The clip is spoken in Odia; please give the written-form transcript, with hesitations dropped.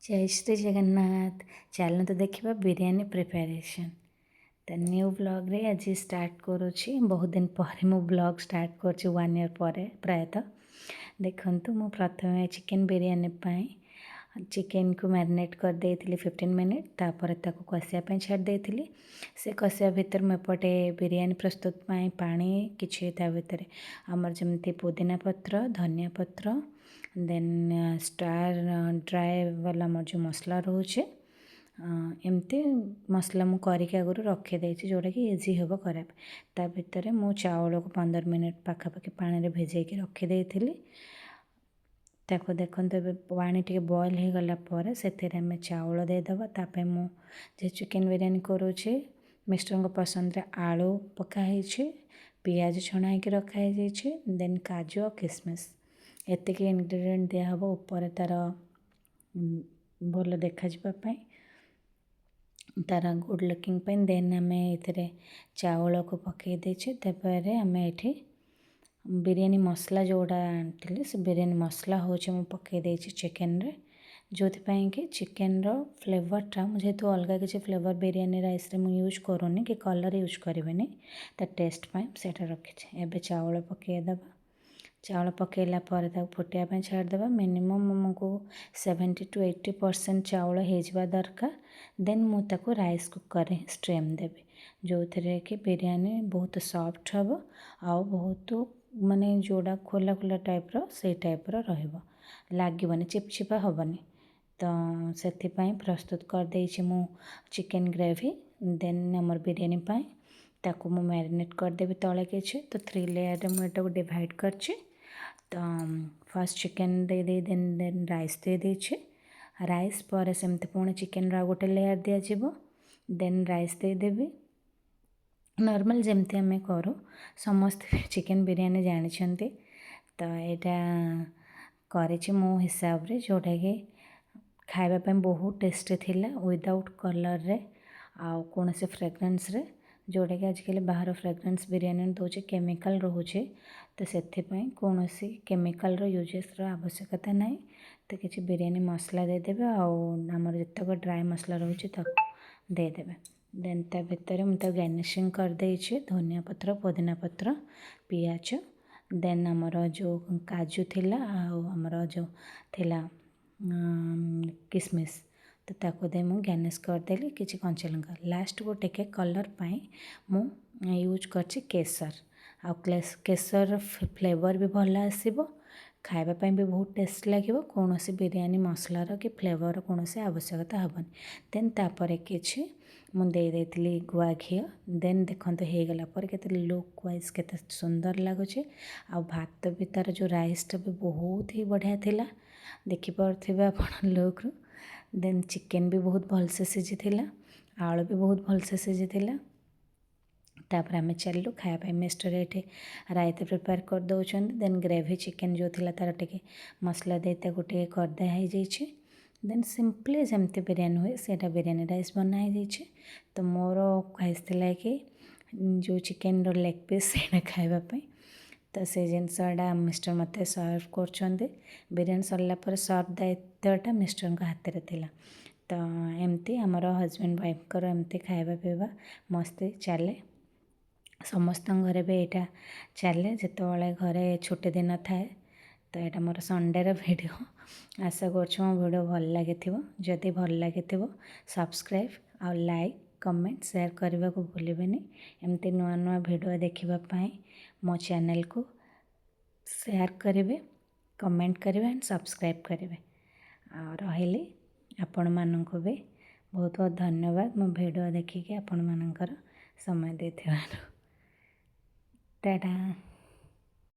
ଜୟ ଶ୍ରୀ ଜଗନ୍ନାଥ। ଚାଲନ୍ତୁ ଦେଖିବା ବିରିୟାନୀ ପ୍ରିପାରେସନ୍। ତ ନ୍ୟୁ ବ୍ଲଗ୍ରେ ଆଜି ଷ୍ଟାର୍ଟ କରୁଛି। ବହୁତ ଦିନ ପରେ ମୁଁ ବ୍ଲଗ୍ ଷ୍ଟାର୍ଟ କରୁଛି, ୱାନ୍ ଇୟର୍ ପରେ ପ୍ରାୟତଃ। ଦେଖନ୍ତୁ, ମୁଁ ପ୍ରଥମେ ଚିକେନ୍ ବିରିୟାନୀ ପାଇଁ ଚିକେନ୍କୁ ମ୍ୟାରିନେଟ୍ କରିଦେଇଥିଲି 15 ମିନିଟ୍। ତାପରେ ତାକୁ କଷିବା ପାଇଁ ଛାଡ଼ି ଦେଇଥିଲି। ସେ କଷିବା ଭିତରେ ମୁଁ ଏପଟେ ବିରିୟାନୀ ପ୍ରସ୍ତୁତ ପାଇଁ ପାଣି କିଛି, ତା ଭିତରେ ଆମର ଯେମିତି ପୁଦିନା ପତ୍ର, ଧନିଆ ପତ୍ର, ଦେନ୍ ଷ୍ଟାର୍ ଡ୍ରାଏ ବାଲା ଆମର ଯେଉଁ ମସଲା ରହୁଛି, ଏମିତି ମସଲା ମୁଁ କରିକି ଆଗରୁ ରଖିଦେଇଛି, ଯେଉଁଟାକି ଇଜି ହେବ କରିବା ପାଇଁ। ତା ଭିତରେ ମୁଁ ଚାଉଳକୁ 15 ମିନିଟ୍ ପାଖାପାଖି ପାଣିରେ ଭିଜେଇକି ରଖିଦେଇଥିଲି। ତାକୁ ଦେଖନ୍ତୁ, ଏବେ ପାଣି ଟିକେ ବଏଲ୍ ହେଇଗଲା ପରେ ସେଥିରେ ଆମେ ଚାଉଳ ଦେଇଦେବା। ତା ପାଇଁ ମୁଁ ଯେ ଚିକେନ୍ ବିରିୟାନୀ କରୁଛି, ମିଷ୍ଟରଙ୍କ ପସନ୍ଦରେ ଆଳୁ ପକା ହେଇଛି, ପିଆଜ ଛଣା ହେଇକି ରଖା ହେଇଯାଇଛି, ଦେନ୍ କାଜୁ ଆଉ କିସମିସ୍। ଏତିକି ଇନଗ୍ରିଡ଼ିଏଣ୍ଟ ଦିଆହେବ ଉପରେ ତା'ର ଭଲ ଦେଖାଯିବା ପାଇଁ, ତା'ର ଗୁଡ଼୍ ଲୁକିଂ ପାଇଁ। ଦେନ୍ ଆମେ ଏଥିରେ ଚାଉଳକୁ ପକାଇ ଦେଇଛେ। ତାପରେ ଆମେ ଏଠି ବିରିୟାନୀ ମସଲା ଯେଉଁଟା ଆଣିଥିଲି, ସେ ବିରିୟାନୀ ମସଲା ହେଉଛି ମୁଁ ପକାଇ ଦେଇଛି ଚିକେନରେ, ଯେଉଁଥିପାଇଁ କି ଚିକେନର ଫ୍ଲେଭରଟା, ମୁଁ ଯେହେତୁ ଅଲଗା କିଛି ଫ୍ଲେଭର ବିରିୟାନୀ ରାଇସ୍ରେ ମୁଁ ୟୁଜ୍ କରୁନି କି କଲର୍ ୟୁଜ୍ କରିବିନି, ତା ଟେଷ୍ଟ ପାଇଁ ସେଇଟା ରଖିଛି। ଏବେ ଚାଉଳ ପକାଇଦେବା। ଚାଉଳ ପକାଇଲା ପରେ ତାକୁ ଫୁଟିବା ପାଇଁ ଛାଡ଼ିଦେବା। ମିନିମମ୍ ଆମକୁ 70 ଟୁ 80% ଚାଉଳ ହେଇଯିବା ଦରକାର। ଦେନ୍ ମୁଁ ତାକୁ ରାଇସ୍ କୁକର୍ରେ ହିଁ ଷ୍ଟିମ୍ ଦେବି, ଯେଉଁଥିରେ କି ବିରିୟାନୀ ବହୁତ ସଫ୍ଟ ହେବ ଆଉ ବହୁତ ମାନେ ଯେଉଁଟା ଖୋଲା ଖୋଲା ଟାଇପ୍ର, ସେଇ ଟାଇପ୍ର ରହିବ, ଲାଗିବନି, ଚିପଚିପା ହେବନି। ତ ସେଥିପାଇଁ ପ୍ରସ୍ତୁତ କରିଦେଇଛି ମୁଁ ଚିକେନ୍ ଗ୍ରେଭି। ଦେନ୍ ଆମର ବିରିୟାନୀ ପାଇଁ ତାକୁ ମୁଁ ମ୍ୟାରିନେଟ୍ କରିଦେବି ତଳେ କିଛି। ତ ଥ୍ରୀ ଲେୟାରରେ ମୁଁ ଏଟାକୁ ଡିଭାଇଡ଼ କରିଛି। ତ ଫାର୍ଷ୍ଟ ଚିକେନ୍ ଦେଇଦେଇ ଦେନ୍ ଦେନ୍ ରାଇସ୍ ଦେଇଦେଇଛି। ରାଇସ୍ ପରେ ସେମିତି ପୁଣି ଚିକେନ୍ର ଆଉ ଗୋଟେ ଲେୟାର୍ ଦିଆଯିବ, ଦେନ୍ ରାଇସ୍ ଦେଇଦେବି। ନର୍ମାଲ୍ ଯେମିତି ଆମେ କରୁ, ସମସ୍ତେ ଚିକେନ୍ ବିରିୟାନୀ ଜାଣିଛନ୍ତି। ତ ଏଇଟା କରିଛି ମୋ ହିସାବରେ, ଯେଉଁଟାକି ଖାଇବା ପାଇଁ ବହୁତ ଟେଷ୍ଟି ଥିଲା, ୱିଦାଉଟ୍ କଲର୍ରେ ଆଉ କୌଣସି ଫ୍ରେଗ୍ରାନ୍ସରେ, ଯେଉଁଟାକି ଆଜିକାଲି ବାହାର ଫ୍ରେଗ୍ରାନ୍ସ ବିରିୟାନୀ ଦେଉଛି, କେମିକାଲ୍ ରହୁଛି। ତ ସେଥିପାଇଁ କୌଣସି କେମିକାଲ୍ର ୟୁଜେସ୍ର ଆବଶ୍ୟକତା ନାହିଁ। ତ କିଛି ବିରିୟାନୀ ମସଲା ଦେଇଦେବେ ଆଉ ଆମର ଯେତେକ ଡ୍ରାଏ ମସଲା ରହୁଛି, ତାକୁ ଦେଇଦେବେ। ଦେନ୍ ତା ଭିତରେ ମୁଁ ତାକୁ ଗାର୍ନିସିଂ କରିଦେଇଛି ଧନିଆ ପତ୍ର, ପୁଦିନା ପତ୍ର, ପିଆଜ, ଦେନ୍ ଆମର ଯେଉଁ କାଜୁ ଥିଲା ଆଉ ଆମର ଯେଉଁ ଥିଲା କିସମିସ୍, ତ ତାକୁ ଦେଇ ମୁଁ ଗାର୍ନିସ୍ କରିଦେଲି। କିଛି କଞ୍ଚା ଲଙ୍କା, ଲାଷ୍ଟକୁ ଟିକେ କଲର୍ ପାଇଁ ମୁଁ ୟୁଜ୍ କରିଛି କେଶର। ଆଉ କେଶରର ଫ୍ଲେଭର୍ ବି ଭଲ ଆସିବ, ଖାଇବା ପାଇଁ ବି ବହୁତ ଟେଷ୍ଟ ଲାଗିବ। କୌଣସି ବିରିୟାନୀ ମସଲାର କି ଫ୍ଲେଭର୍ର କୌଣସି ଆବଶ୍ୟକତା ହେବନି। ଦେନ୍ ତାପରେ କିଛି ମୁଁ ଦେଇ ଦେଇଥିଲି ଗୁଆ ଘିଅ। ଦେନ୍ ଦେଖନ୍ତୁ, ହେଇଗଲା ପରେ କେତେ ଲୁକ୍ ୱାଇଜ୍ କେତେ ସୁନ୍ଦର ଲାଗୁଛି। ଆଉ ଭାତ ବି, ତା'ର ଯେଉଁ ରାଇସ୍ଟା ବି ବହୁତ ହି ବଢ଼ିଆ ଥିଲା, ଦେଖିପାରୁଥିବେ ଆପଣ ଲୁକ୍ରୁ। ଦେନ୍ ଚିକେନ୍ ବି ବହୁତ ଭଲସେ ସିଝିଥିଲା, ଆଳୁ ବି ବହୁତ ଭଲସେ ସିଝିଥିଲା। ତାପରେ ଆମେ ଚାଲିଲୁ ଖାଇବା ପାଇଁ। ମିଷ୍ଟର ଏଇଠି ରାଇତା ପ୍ରିପେୟାର କରିଦେଉଛନ୍ତି। ଦେନ୍ ଗ୍ରେଭି ଚିକେନ୍ ଯେଉଁ ଥିଲା, ତା'ର ଟିକେ ମସଲା ଦେଇ ତାକୁ ଟିକେ କରିଦିଆ ହେଇଯାଇଛି। ଦେନ୍ ସିମ୍ପଲି ଯେମିତି ବିରିୟାନୀ ହୁଏ, ସେଇଟା ବିରିୟାନୀ ରାଇସ୍ ବନା ହେଇଯାଇଛି। ତ ମୋର ଖ୍ୱାଇସ୍ ଥିଲା କି ଯେଉଁ ଚିକେନ୍ର ଲେଗ୍ ପିସ୍, ସେଇଟା ଖାଇବା ପାଇଁ। ତ ସେ ଜିନିଷଟା ମିଷ୍ଟର ମୋତେ ସର୍ଭ କରୁଛନ୍ତି। ବିରିୟାନୀ ସରିଲା ପରେ ସର୍ଭ ଦାୟିତ୍ୱଟା ମିଷ୍ଟରଙ୍କ ହାତରେ ଥିଲା। ତ ଏମିତି ଆମର ହଜବେଣ୍ଡ ୱାଇଫ୍ଙ୍କର ଏମିତି ଖାଇବା ପିଇବା ମସ୍ତି ଚାଲେ। ସମସ୍ତଙ୍କ ଘରେ ବି ଏଇଟା ଚାଲେ ଯେତେବେଳେ ଘରେ ଛୁଟି ଦିନ ଥାଏ। ତ ଏଇଟା ମୋର ସଣ୍ଡେର ଭିଡ଼ିଓ। ଆଶା କରୁଛି ମୋ ଭିଡ଼ିଓ ଭଲ ଲାଗିଥିବ। ଯଦି ଭଲ ଲାଗିଥିବ, ସବସ୍କ୍ରାଇବ୍ ଆଉ ଲାଇକ୍, କମେଣ୍ଟ, ସେୟାର କରିବାକୁ ଭୁଲିବେନି। ଏମିତି ନୂଆ ନୂଆ ଭିଡ଼ିଓ ଦେଖିବା ପାଇଁ ମୋ ଚ୍ୟାନେଲକୁ ସେୟାର କରିବେ, କମେଣ୍ଟ କରିବେ ଆଣ୍ଡ ସବସ୍କ୍ରାଇବ୍ କରିବେ। ଆଉ ରହିଲି, ଆପଣମାନଙ୍କୁ ବି ବହୁତ ବହୁତ ଧନ୍ୟବାଦ ମୋ ଭିଡ଼ିଓ ଦେଖିକି ଆପଣମାନଙ୍କର ସମୟ ଦେଇଥିବାରୁ। ଟାଟା।